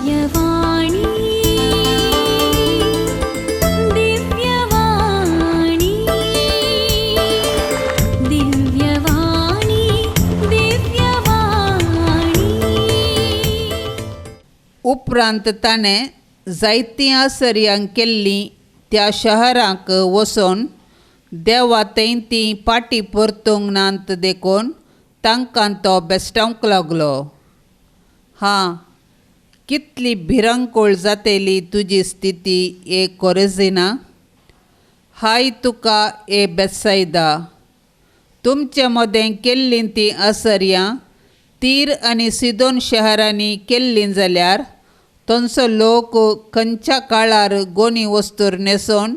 दिव्यवाणी दिव्यवाणी दिव्यवाणी दिव्यवाणी. उपरांत ताणें जायतीं आसर्यां केल्लीं त्या शहरांक वचून देवा थंय तीं पाटी परतूंक नात देखून तांकां तो बेस्टावंक लागलो. हां, कितली भिरांकूळ जातली तुजी स्थिती ए कोरेजिना. हाय तुका ए बेत्सायदा. तुमचे मदें केल्लीं तीं आसर्यां तीर आनी सिदोन शहरांनी केल्लीं जाल्यार थंयचो लोक खंयच्या काळार गोनी वस्तूर न्हेसोवन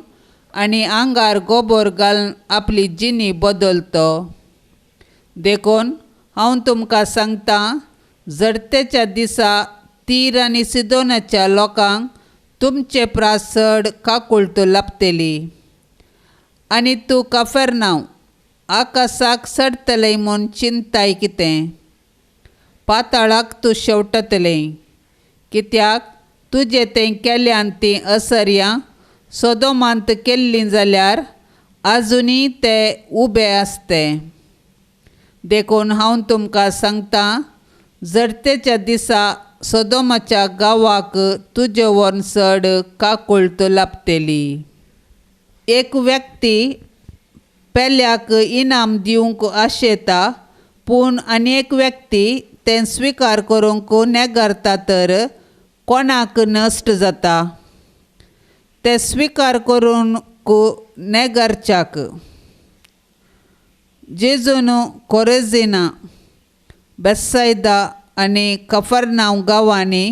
आनी आंगार गोबोर घालून आपली जिणी बदलतो. देखून हांव तुमकां सांगतां, जडतेच्या दिसा तीर आनी सिदोनाच्या लोकांक तुमचे प्रास चड काकुळट लाभतली. आनी तूं कफेरनांव आकाशाक चडटलें म्हूण चिंताय कितें, पाताळाक तूं शेवटतलें. कित्याक तुजें तें केल्यान तीं असर्यां सोदोमांत केल्लीं जाल्यार आजुनूय ते उबे आसते. देखून हांव तुमकां सांगतां, जडतेच्या दिसा सोदोमाच्या गांवाक तुजे वरून चड काकुळट लाभतली. एक व्यक्ती पेल्याक इनाम दिवंक आशेता, पूण आनी एक व्यक्ती तें स्विकार करूंक नेगारता तर कोणाक नश्ट जाता. तें स्विकार करूंक नेगारच्याक. जेजून कोरेजिना, बेत्सायदा आनी कफरनांव गांवांनी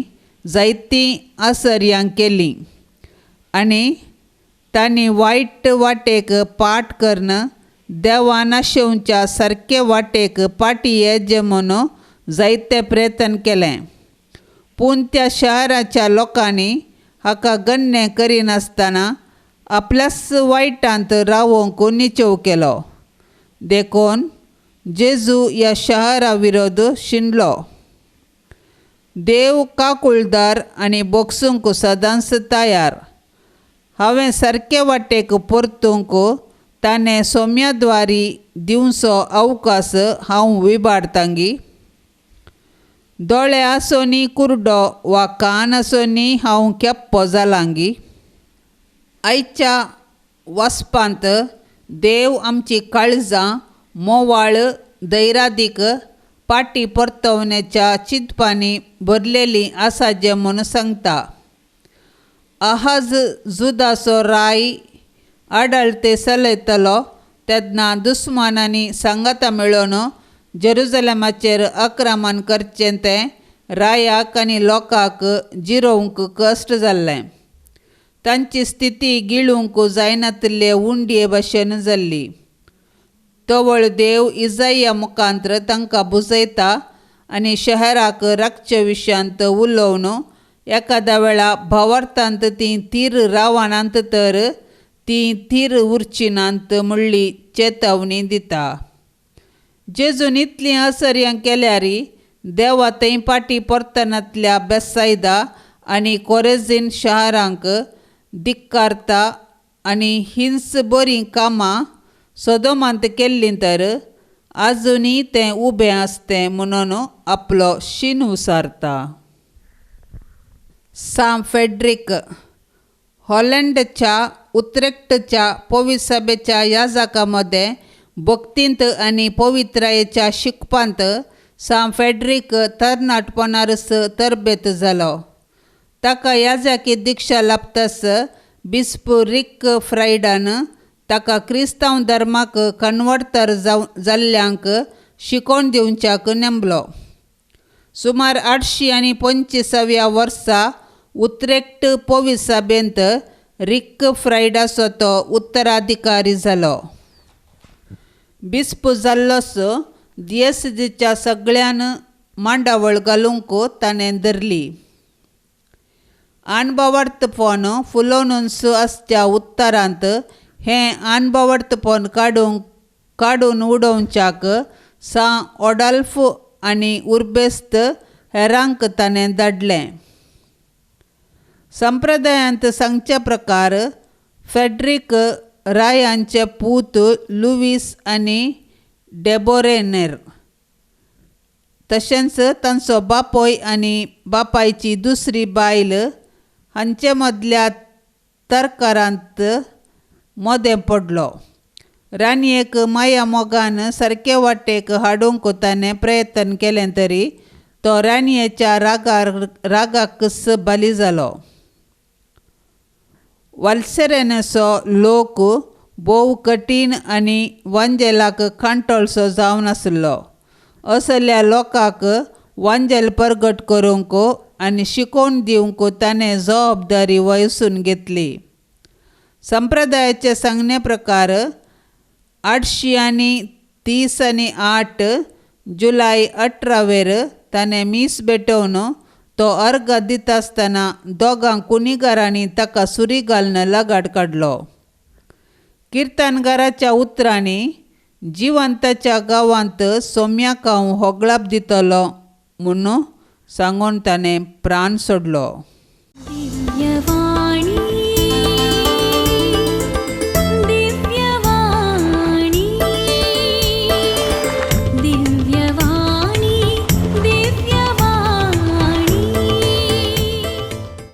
जायतीं आसर्यां केलीं आनी तांणी वायट वाटेक पाट करून देवा नाशेवच्या सारके वाटेक पाटी येजे म्हूण जायते प्रयत्न केलें. पूण त्या शहराच्या लोकांनी हाका गण्य करिनासतना आपल्याच वायटांत रावोवंक निचेव केलो. देखून जेजू ह्या शहरा विरोध शिणलो. देव काकुळदार आनी बोगसूंक सदांच तयार. हांवें सारके वाटेक परतूंक ताणें सोम्याद्वारी दिवचो अवकाश हांव विबाडतांगी. दोळे आसोनी कुरडो वा कान आसोनी हांव केप्पो जालांगी. आयच्या वाचपांत देव आमची काळजां मोवाळ दैरादीक पाटी परतवण्याच्या चिंतपांनी भरलेलीं आसा जें म्हूण सांगता. आहाज जुदाचो राय आडळते चलयतलो तेन्ना दुस्मानांनी सांगाता मेळोवन जेरुजलेमाचेर आक्रमण करचें तें रायाक आनी लोकांक जिरोवंक कश्ट जाल्लें. तांची स्थिती गिळूंक जायनातिल्ले उंडये भशेन जाल्ली. तवळ देव इजाया मुखांत्र तांकां बुजयता आनी शहराक राखचे विशयांत उलोवन एखाद्या वेळा भावार्थांत तीं थीर रावनात तर तीं थीर उरची नात म्हणली चेतावणी दिता. जेजून इतलीं आसर्यां केल्यार देवा थंय पाटी परतनांतल्या बेत्सायदा आनी कोरेझीन शहरांक धिक्कारता आनी हिंस बरीं कामां सोदोमांत केल्लीं तर आजुनूय तें उबें आसतें म्हणून आपलो शीण उसारता. सां फेड्रीक हॉलंडच्या उत्रेक्टच्या पविसभेच्या याजका मदें भक्तींत आनी पवित्रायेच्या शिकपांत सां फेड्रीक तरणाटपणारच तरबेत जालो. ताका याजकी दिक्षा लाभताच बिस्प रिक फ्रायडान ताका क्रिस्तांव धर्माक कन्वर्टर जाल्ल्यांक शिकोवन दिवच्याक नेमलो. सुमार 825व्या वर्सा उत्रेक्ट पविसभेंत रिक फ्रायडाचो तो उत्तराधिकारी जालो. बिस्प जाल्लोच दियेसेजीच्या सगळ्यान मांडावळ घालूंक ताणें धरली. अणभवार्थपण फुलोवनूच आसच्या उत्तरांत हें अणभवार्थपण काडून उडोवच्याक सां ऑडाल्फ आनी उर्बेस्त हेरांक ताणें धाडलें. संप्रदायांत सांगच्या प्रकार फ्रेड्रिक रायांचे पूत लुवीस आनी डेबोरेनेर तशेंच तांचो बापोय आनी बापायची दुसरी बायल हांचे मदल्या तर्कारांत मदें पडलो. राणयेक माया मोगान सारके वाटेक हाडूंक ताणें प्रयत्न केलें तरी तो राणयेच्या रागाकच बली जालो. वालसेरेनाचो लोक भोव कठीण आनी वांजेलाक कांटोळसो जावन आसलो. असल्या लोकांक वांजेल परगट करूंक आनी शिकोवन दिवंक ताणें जबाबदारी वयसून घेतली. संप्रदायाचे सांगणे प्रकार 838 जुलय 18 ताणें मीस भेटोवन तो अर्घ दिता आसतना दोगां कुनिगारांनी ताका सुरी घालून लगाड काडलो. किर्तनगाराच्या उतरांनी जिवंताच्या गांवांत सोम्याक हांव होगळाप दितलो म्हूण सांगून ताणें प्राण सोडलो. दिव्यवाणी.